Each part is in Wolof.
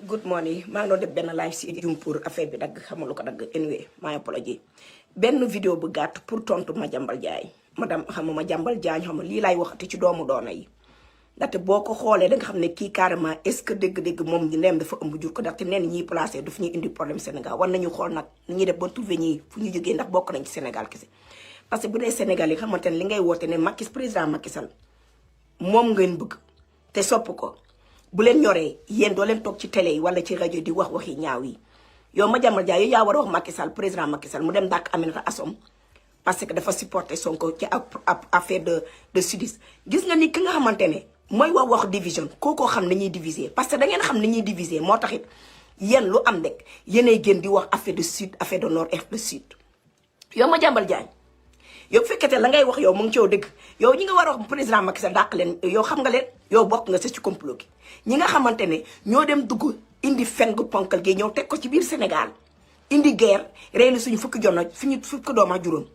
good morning maa ngi doon def benn live si jum pour affaire bi dagg xamul lu ko dagg anyway maa apology benn vidéo bu gàtt pour tontu Madiambal Diagne madame xamuma Madiambal Diagne xam lii laay waxati ci doomu doona yi ndaxte boo ko xoolee da nga xam ne kii carrément est ce que dégg-dégg moom ndeem dafa ëmb jur ko ndaxte neen ñiy placé daf ñuy indi problème Sénégal war nañu xool nag ni ñuy def ba trouver ñii fu ñu jógee ndax bokk nañ ci Sénégal kese parce que bu dee Sénégal yi xamante ne li ngay woote ne Macky président Macky Sall moom ngeen bëgg te sopp ko bu leen ñoree yéen doo leen toog ci télé yi wala ci rajo di wax waxi ñaaw yi yow Madiambal Diagne yow yaa war a wax Macky Sall président Macky Sall mu dem dàq Aminata Assome parce que dafa supporter Sonko ci affaire de sudis gis nga ni ki nga xamante ne mooy wax division kookoo xam ne ñuy diviser parce que da ngeen xam ne ñuy diviser moo taxit yéen lu am rek yéenay gën di wax affaire de sud affaire de nord et de sud yow Madiambal Diagne yow bu fekkete la ngay wax yow mu ngi ci yow dëgg yow ñi nga war a wax président Macky Sall dàq leen yow xam nga leen yow bokk nga sa ci complot gi ñi nga xamante ne ñoo dem dugg indi fen gu ponkal gi ñëw teg ko ci biir Sénégal indi guerre reeni suñu fukki jonna suñu fukki doom ak juróom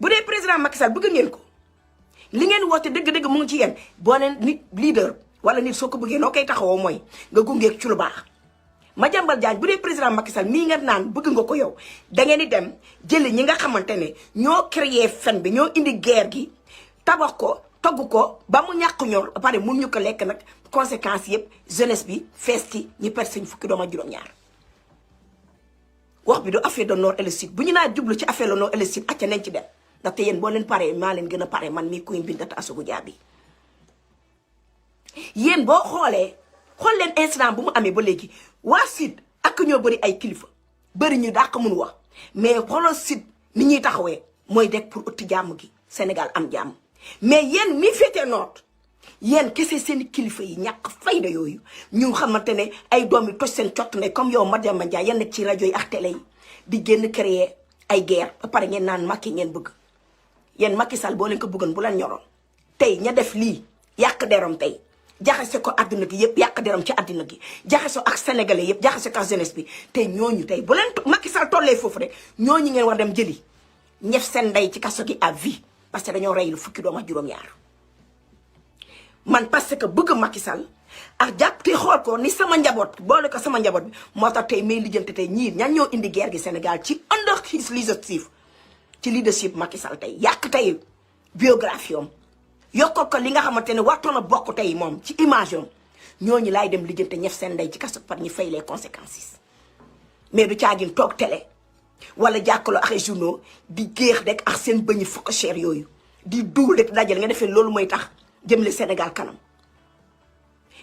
bu dee président Macky Sall bëgg ngeen ko li ngeen woote dëgg-dëgg mu ngi ci yéen boo neen nit leader wala nit soo ko bëggee noo koy taxawoo mooy nga gungeeg ci lu baax Madiambal Diagne bu dee président Macky Sall mii nga naan bëgg nga ko yow da ngeen di dem jëli ñi nga xamante ne ñoo créé fen bi ñoo indi guerre gi tabax ko togg ko ba mu ñàkk ñor ba pare mun ñu ko lekk nag conséquences yëpp jeunesse bi fees ci ñi perte seen fukki doom ak juróom-ñaar wax bi du affaire de nord et le sud bu ñu naa jublu ci affaire le nord et le sud acca nañ ci dem ndaxte yéen boo leen paree maa leen gën a pare man mii Queen Binta Assogou Diaby yéen boo xoolee xool leen incident bu mu amee ba léegi waa sud ak ñoo bëri ay kilifa bëri ñu dàq mun wax mais xoolal sud ni ñuy taxawee mooy dekk pour utti jàmm gi Sénégal am jàmm mais yéen mi féetee nord yéen kese seen kilifa yi ñàkk fayda yooyu ñu xamante ne ay doom yi toj seen cott ne comme yow Madiambal Diagne yéen nekk ci rajo yi ak télé yi di génn créer ay guerre ba pare ngeen naan Macky ngeen bëgg yéen Macky Sall boo leen ko bëggoon bu leen ñoroon tey ña def lii yàq deram tey jaxase ko àdduna gi yëpp yàq deram ci àdduna gi jaxase ak sénégalais yëpp jaxase ko ak jeunesse bi tey ñooñu tey bu leen Macky Sall tollee foofu rek ñooñu ngeen war dem jëli ñef seen ndey ci kaso gi à vie parce que dañoo rey lu fukki doom ak juróom-ñaar man parce que bëgg Macky Sall ak jàpp te xool ko ni sama njaboot boole ko sama njaboot bi moo tax tey may lijjante tey ñii ñan ñoo indi guerre gi Sénégal ci under his leadership ci leadership Macky Sall tey yàq tey biographie am yokkal ko li nga xamante ne waxtoon a bokk tey moom ci image am ñooñu laay dem lijjante ñef seen ndey ci kaso par ñu fay les conséquences mais du caagin toog télé wala jàkkaloo ak ay journaux di géex rek ak seen bëñi fokk cher yooyu di duul rek dajal nga defee loolu mooy tax jëmle Sénégal kanam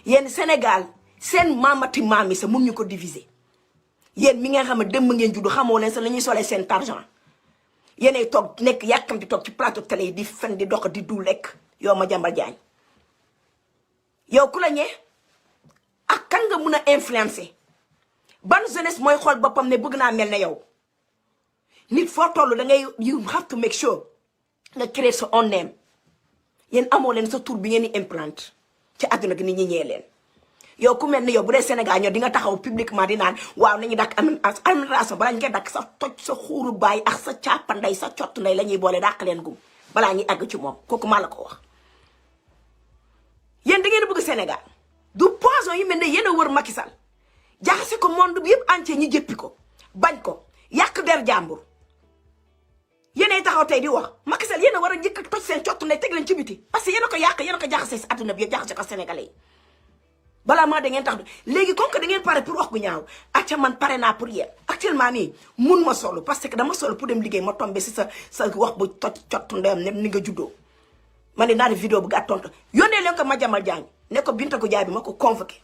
yéen Sénégal seen maamati maam yi sa mun ñu ko diviser yéen mi nga xam ne dem ngeen juddu xamoo leen sa la ñuy solee seen argent yéenay toog nekk yàkkamti toog ci plateau télé yi di fen di dox di duul rek yow Madiambal Diagne yow ku la ñee ak kan nga mun a influencer ban jeunesse mooy xool boppam ne bëgg naa mel ne yow nit foo toll da ngay you have to make sure nga créer sa own name yéen amoo leen sa tur bi ngeen di implante ci àdduna gi nit ñi ñee leen yow ku mel ni yow bu dee Sénégal ñoo di nga taxaw publiquement di naan waaw nañu dakk administration balaa ñu koy dakk sa toj sa xuuru baay ak sa càppanday sa cott nday la ñuy boole dàq leen gum balaa ñuy àgg ci moom kooku maa la ko wax yéen da ngeen bëgg Sénégal du poison yi mel ne yéen a wër Macky Sall jaxase ko monde bi yëpp entier ñi jëppi ko bañ ko yàq der jàmbur yéenay taxaw tey di wax Macky Sall yéen a war a njëkk a toj seen cott nday teg leen ci biti parce que yéen a ko yàq yéen a ko jaxase si àdduna bi yëpp jaxase ko Sénégalais yi balaa maa da ngeen tax léegi comme que da ngeen pare pour wax gu ñaaw acca man pare naa pour yéen actuellement nii mun ma solo parce que dama solo pour dem liggéey ma tombé si sa wax bu toj cott ndeyam ne ni nga juddoo ma ne naa def vidéo bu gàtt tontu yónnee leen ko Madiambal Diagne ne ko Binta Diaby ma ko convoqué